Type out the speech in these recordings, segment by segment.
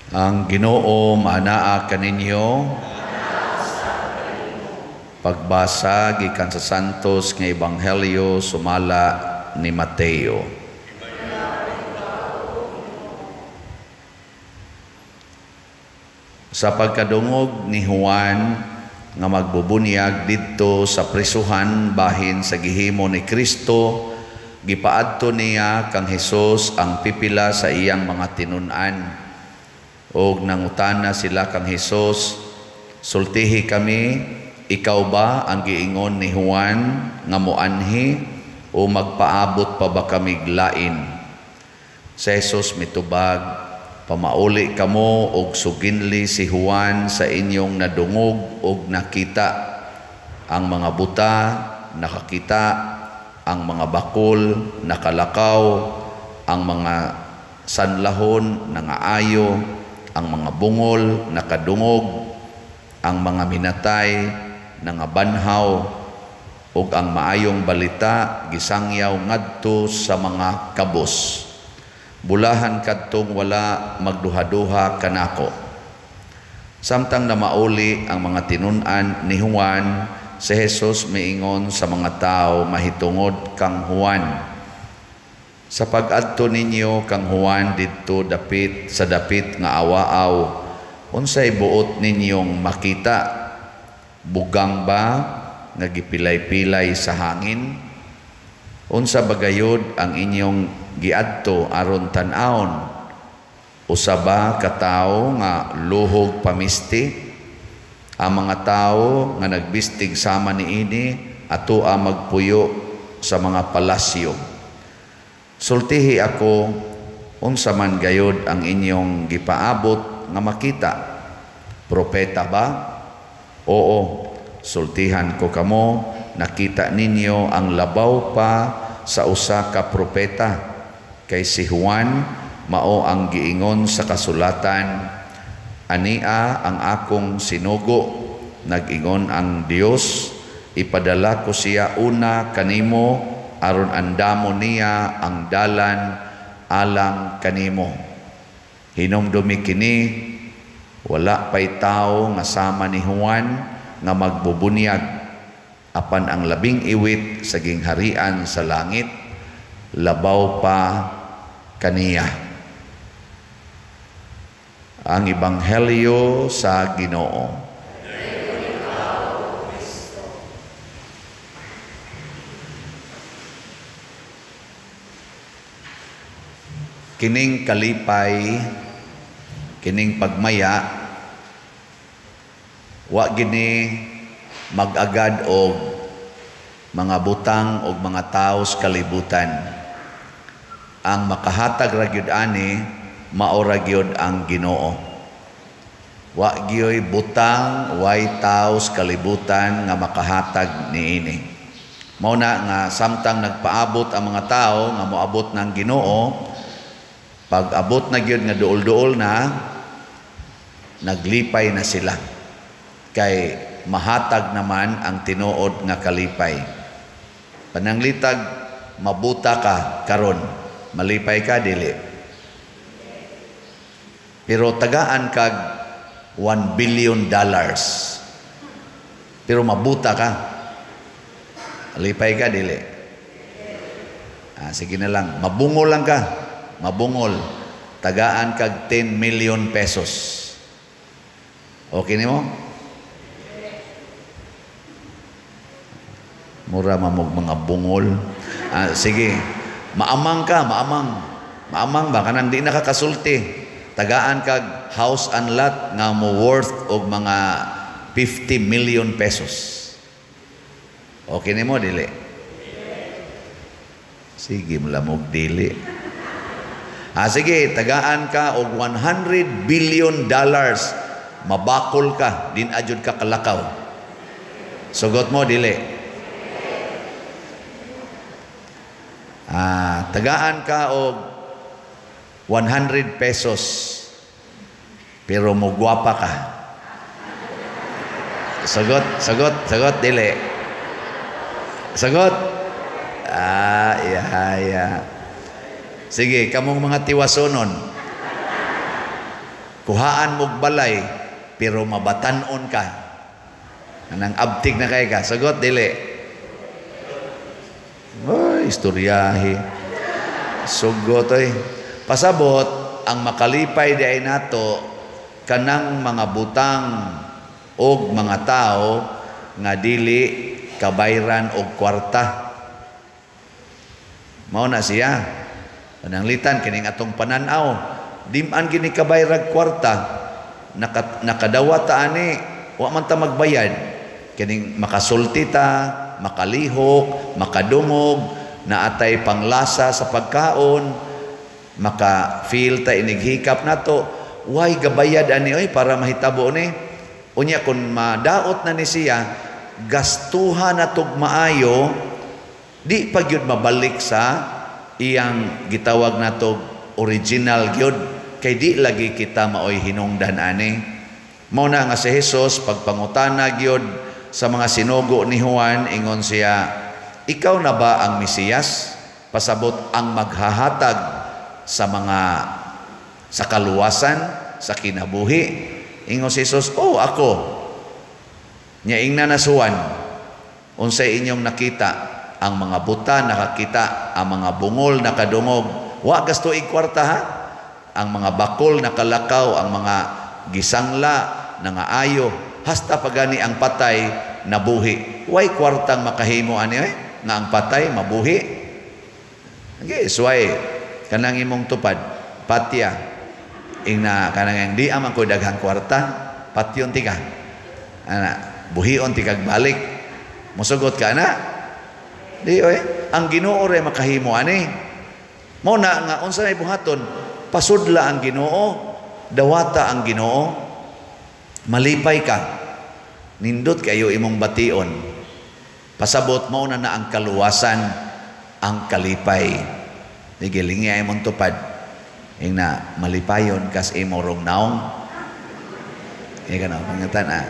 Ang Ginoo maanaa kaninyo. Pagbasa gikan sa Santos nga Ebanghelyo sumala ni Mateo. Sa pagkadungog ni Juan nga magbubunyag didto sa prisuhan bahin sa gihimo ni Kristo, gipaadto niya kang Hesus ang pipila sa iyang mga tinun-an. Og nangutana sila kang Hesus, "Sultihi kami, ikaw ba ang giingon ni Juan nga moanhi o magpaabot pa ba kami lain?" Si Hesus mitubag, "Pamauli kamo og suginli si Juan sa inyong nadungog og nakita. Ang mga buta nakakita, ang mga bakol nakalakaw, ang mga sanlahon nangaayo, ang mga bungol nakadungog, ang mga minatay nangabanhaw, ug ang maayong balita gisangyaw ngadto sa mga kabos. Bulahan kadtong wala magduhaduha kanako." Samtang namauli ang mga tinun-an ni Juan, si Jesus miingon sa mga tao mahitungod kang Juan, "Sa pag-adto ninyo kang Juan didto dapit sa dapit nga awaaw, unsay buot ninyong makita? Bugang ba nga gipilay-pilay sa hangin? Unsa bagayod ang inyong giadto aron tan-awon? Usa ba ka tawo nga luhog pamisti? Ang mga tawo nga nagbistig sama niini atoa magpuyo sa mga palasyo. Sultihi ako, unsa man gayod ang inyong gipaabot nga makita? Propeta ba? Oo, sultihan ko kamo, nakita ninyo ang labaw pa sa usa ka propeta. Kay si Juan mao ang giingon sa kasulatan, ania ang akong sinugo, nag-ingon ang Dios, ipadala ko siya una kanimo aron andamo niya ang dalan alang kanimo. Hinumdumi kini, wala pay tao nga sama ni Juan nga magbubunyag, apan ang labing iwit sa gingharian sa langit labaw pa kaniya." Ang Ebanghelyo sa Ginoo. Kining kalipay, kining pagmaya, wa gini mag-agad og mga butang og mga tawo sa kalibutan. Ang makahatag ra gyud ani, mao ra gyud ang Ginoo. Wa gyoy butang, way tawo sa kalibutan nga makahatag niini. Mao na nga samtang nagpaabot ang mga tawo nga moabot ng Ginoo, pag abot na gyud nga duol-duol na, naglipay na sila. Kay mahatag naman ang tinuod nga kalipay. Pananglitag mabuta ka karon, malipay ka dili. Pero tagaan kag $1 billion. Pero mabuta ka. Malipay ka dili. Ah, sige na lang, mabungol lang ka. Mabungol, tagaan kag 10 million pesos. Okay nimo? Mura mamog mga bungol. Ah, sige, maamang ka, maamang. Maamang ba kanang di nakakasulti. Tagaan kag house and lot nga mo worth og mga 50 million pesos. Okay nimo dili? Sige, malamog dili. Ah, sige, tagaan ka og $100 billion. Mabakol ka, din ajud ka kalakaw. Sugot mo dili. Ah, tagaan ka og 100 pesos. Pero mugwapa ka. Sagot, sagot, sagot dili. Sagot. Ah, iya, iya. Sige, kamong mga tiwasonon. Kuhaan mo'g balay pero mabatan-on ka. Anang abtik na kay ka. Sagot dili. Ay, istoryahe. Sugot oy. Pasabot ang makalipay di ay nato kanang mga butang og mga tao nga dili kabayran og kwarta. Mao na siya. Pananglitan kining atong panan-aw, di man gini kabayrag kwarta, nakadawat ta ani, wa man ta magbayad. Kining makasulti ta, makalihok, makadungog, naatay panglasa sa pagkaon, maka-feel ta inighikap nato, way gabayad ani oy para mahitabo ni. Unya kung madaot na ni siya, gastuha na tog maayo, di pa gyud mabalik sa iyang gitawag nato original gyud, kay di lagi kita maoy hinungdan ani. Mao na nga si Jesus pagpangutana gyud sa mga sinugo ni Juan, ingon siya, "Ikaw na ba ang Mesiyas?" Pasabot ang maghahatag sa mga sa kaluwasan, sa kinabuhi. Ingon si Jesus, "Oh, ako." Nya ingna na si Juan, "Unsay inyong nakita?" Ang mga buta nakakita, ang mga bungol nakadungog. Wa gasto kwarta ha. Ang mga bakol nakalakaw, ang mga gisangla nangaayo, hasta pagani ang patay nabuhi. Way kwartang makahimo ani eh, nga ang patay mabuhi. Okay, suway kanang imong tupad, patya. Ingna kanang di aman ko daghang kwarta, patyon tika. Ana, buhion tikag balik. Musugot ka na? Di oy, ang Ginoo ray makahimo ani. Mo na nga unsa may buhaton, pasudla ang Ginoo, dawata ang Ginoo, malipay ka. Nindot kayo imong bation. Pasabot mao na na ang kaluwasan, ang kalipay. Sige, lingi ay imong tupad. Ingna, malipayon kas imo rong naong. Iya ka na, pangitan ah.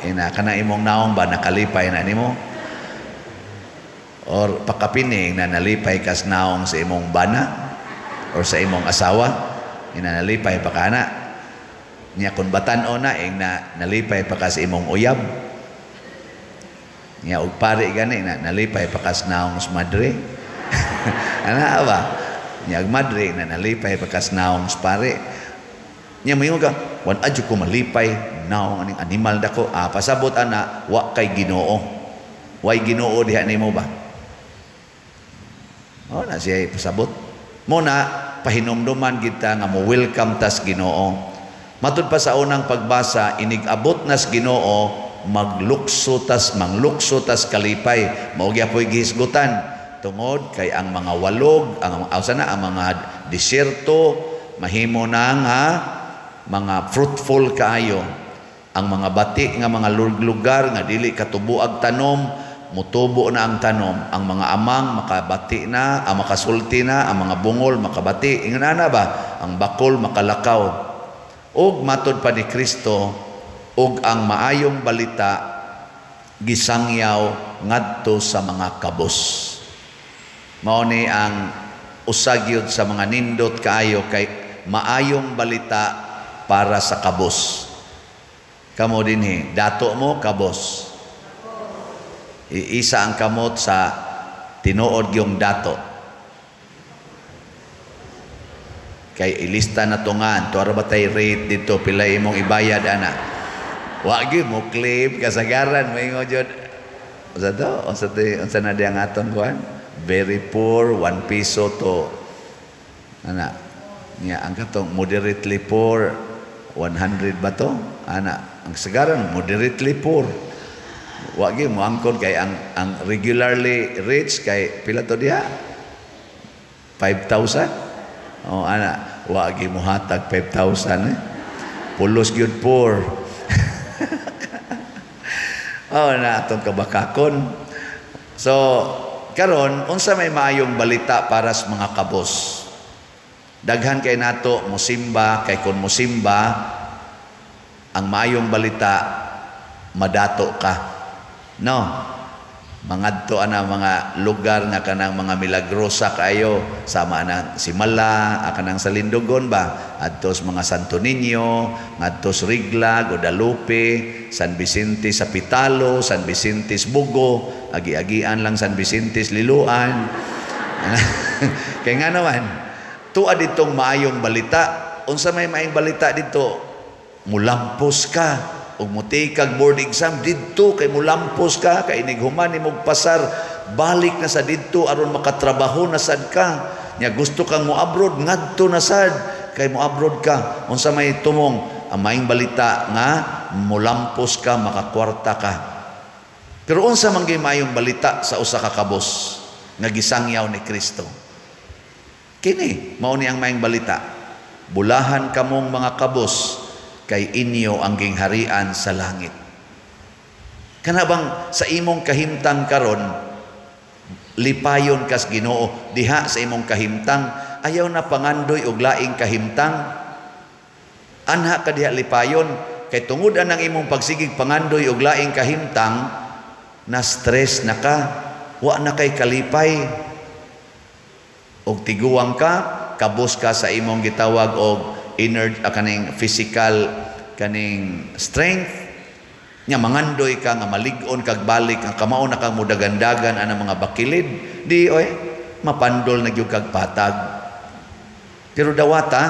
Ingna, kana imong naong ba nakalipay na nimo? Or pakapini na nalipay kas naong sa imong bana or sa imong asawa, ina nalipay pa ka na. Nya kun batan-o na ing na nalipay pa ka sa imong uyab. Nya og pari gani na nalipay pa kas naong sa madre. Ana ba? Nya og madre na nalipay pa kas naong sa pare. Nya moingon ka, "Wan adyo ko malipay naong aning animal dako." Ah, pasabot ana wa kay Ginoo. Way Ginoo diha nimo ba? Oh, na siya pasabot. Mo na pahinumduman kita nga mo welcome tas Ginoo. Matud pa sa unang pagbasa, inig-abot nas Ginoo, maglukso tas manglukso tas kalipay. Mao gyapoy gihisgutan tungod kay ang mga walog, ang sana ang mga disyerto mahimo na nga mga fruitful kaayo. Ang mga bati nga mga lugar nga dili katubuag tanom, mutubo na ang tanom. Ang mga amang makabati na, ang makasulti na, ang mga bungol makabati. Ingon ana ba? Ang bakol makalakaw. Og matod pa ni Kristo, og ang maayong balita gisangyaw ngadto sa mga kabos. Mao ni ang usa gyud sa mga nindot kaayo kay maayong balita para sa kabos. Kamo dinhi, dato mo kabos. Iisa ang kamot sa tinuod yung dato. Kay ilista na tungan, tuara ba tay rate dito, pila imong ibayad ana. Wa gyud mo claim kasagaran moingon jud. Unsa to? Unsa to? Unsa na di ang atong kuan? Very poor, 1 piso to. Ana. Nya ang katong moderately poor, 100 ba to? Ana, ang sagaran moderately poor. Wa gyud mo angkon kay ang regularly rich kay pila to diha? 5,000? Oh, ana, wa gyud mo hatag 5,000 eh. Pulos gyud poor. Oh, na atong kabakakon. So, karon unsa may maayong balita para sa mga kabos? Daghan kay nato mosimba, kay kun mosimba ang maayong balita madato ka. No. Mangadto ana mga lugar nga kanang mga milagrosa kaayo, sama na Simala, kanang sa Lindogon ba, adtos mga Santo Niño, ngadtos Rigla, Guadalupe, San Vicente sa Pitalo, San Vicente sa Bugo, agi-agian lang San Vicente sa Liloan. Kay nga naman, tuwa ditong maayong balita. Unsa may maayong balita dito? Mulampos ka ug mutikag board exam didto kay mulampos ka, kay inig human nimog pasar, balik na sa didto aron makatrabaho na sad ka. Nya gusto kang mo-abroad, ngadto na sad kay mo-abroad ka. Unsa may tumong ang maayong balita nga mulampos ka, makakwarta ka? Pero unsa man gyud maayong balita sa usa ka kabos nga gisangyaw ni Kristo? Kini mao ni ang maayong balita: "Bulahan kamong mga kabos, kay inyo ang gingharian sa langit." Kana bang sa imong kahimtang karon, lipayon kas Ginoo diha sa imong kahimtang, ayaw na pangandoy og laing kahimtang. Anha ka diha lipayon, kay tungod anang imong pagsigig pangandoy og laing kahimtang, na stress na ka, wa na kay kalipay. Og tiguang ka, kabos ka sa imong gitawag og inner kaning physical kaning strength nya, mangandoy ka nga malig-on kag balik ang kamao na kang mudagandagan ana mga bakilid di oy, mapandol na gyud kag patag. Pero dawata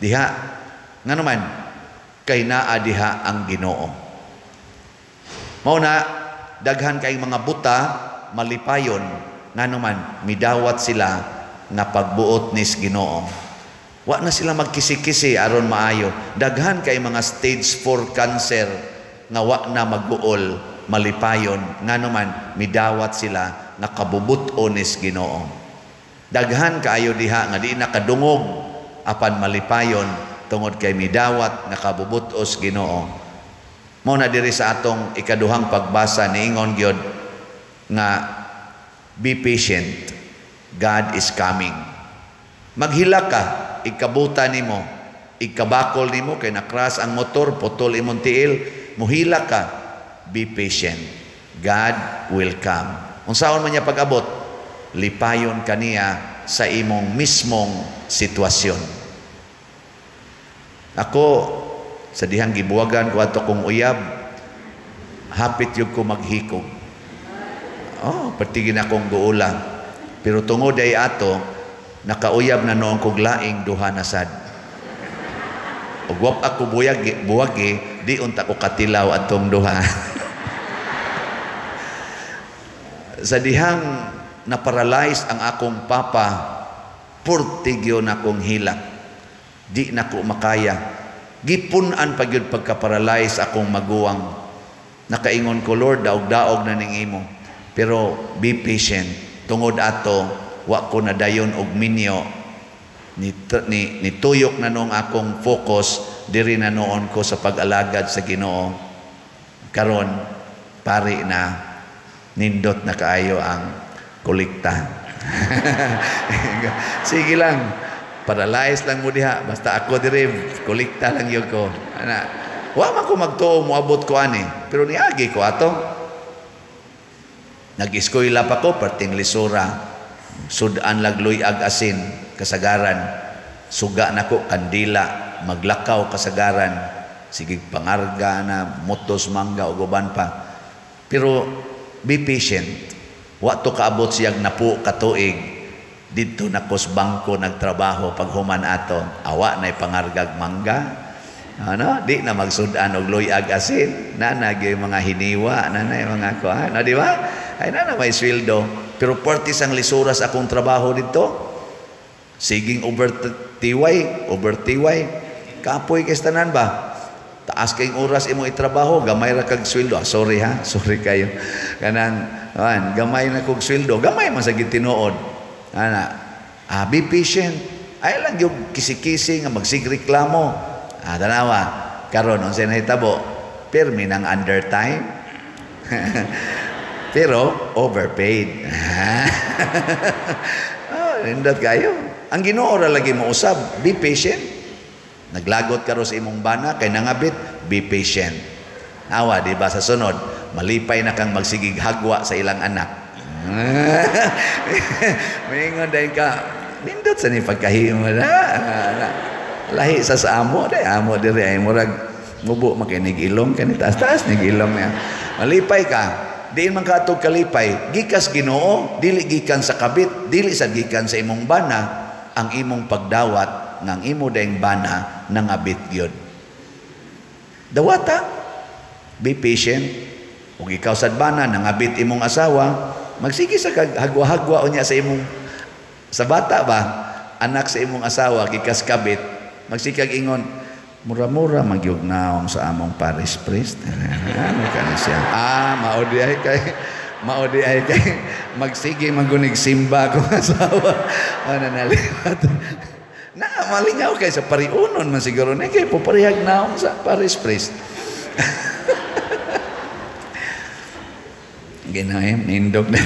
diha, ngano man kay naa diha ang Ginoo. Mao na daghan kay mga buta malipayon, ngano man midawat sila nga pagbuot nis Ginoo. Wa na sila magkisi-kisi aron maayo. Daghan kay mga stage 4 cancer nga wa na mag-uol, malipayon, ngano man midawat sila nga kabubut-on nis Ginoo. Daghan kaayo diha nga di na kadungog apan malipayon tungod kay midawat nga kabubut-os Ginoo. Mao na diri sa atong ikaduhang pagbasa, niingon gyud nga be patient, God is coming. Maghilak ka, ikabuta nimo, ikabakol nimo kay nakras ang motor, putol imong tiil, muhilak ka, be patient. God will come. Unsaon man niya pag-abot, lipayon kaniya sa imong mismong sitwasyon. Ako, sa dihang gibuwagan ko ato kong uyab, hapit yung ko maghikog. Oh, pertigin akong guula. Pero tungod ay ato, nakauyab na noon kog laing duha na sad. Ug wap ako buyag buwagi, di unta ko katilaw atong duha. Sa dihang naparalyze ang akong papa, purtigyo na akong hilak. Di na ko makaya. Gipun-an pa gyud pagka-paralyze akong maguwang. Nakaingon ko, "Lord, daog-daog na ning imo." Pero be patient. Tungod ato, wa ko nadayon og minyo. Nituyok na noong akong focus, diri na noon ko sa pag-alagad sa Ginoo. Karon, pari na, nindot na kaayo ang kolekta. Sige lang, paralyze lang mo diha, basta ako diri, kolekta lang yun ko. Ana, wa man ko magtuo moabot ko ani, pero niagi ko ato. Nag-eskwela pa ko, perting lisura. Sudan lagloy ag asin, kasagaran. Suga nako kandila, maglakaw kasagaran. Sige pangarga na, motos mangga ug uban pa. Pero be patient. Wa to kaabot siyag napo katuig. Didto na kos bangko nagtrabaho paghuman ato. Awa na pangargag mangga. Ano, di na magsudan og luyag asin. Nana gyud mga hiniwa, nana yung mga kuan, no, di ba? Ay nana may sweldo. Pero pertis ang lisuras akong trabaho dito. Siging over tiway, over tiway. Kapoy kay tanan ba? Taas kayong oras imo itrabaho, gamay ra kag sweldo. Ah, sorry ha, sorry kayo. Kanang an, gamay na kog sweldo, gamay man sa gitinuod. Ana, be patient. Ay lang yung kisi-kisi nga magsigreklamo. Ah, tanawa, karon unsay nahitabo? Pirmi ng undertime. Pero overpaid. Oh, nindot kayo. Ang Ginoo ra lagi mo usab, be patient. Naglagot ka sa imong bana kay nangabit, be patient. Awa, di ba sa sunod, Malipay na kang magsigig hagwa sa ilang anak. Maingon dahil ka, nindot sa ni pagkahimo na. Lahi sa amo, day amo diri ay murag mubo makinig ilong kani taas-taas nig ilong niya. Malipay ka. Diin man ka atog kalipay, gikas Ginoo, dili gikan sa kabit, dili sad gikan sa imong bana, ang imong pagdawat ng imo daing bana nangabit gyud. Dawata. Be patient. Ug ikaw sad bana nangabit imong asawa, magsige sa kag hagwa-hagwa unya sa imong sa bata ba, anak sa imong asawa gikas kabit, magsikag ingon, mura-mura magyug naong sa among parish priest. Ano ka na siya? Ah, mao di ay kay magsige magunig simba akong asawa. Ano naliwat. Na malingaw kay sa pariunon man siguro ni kay puparehag naong sa parish priest. Ginaim nindog na.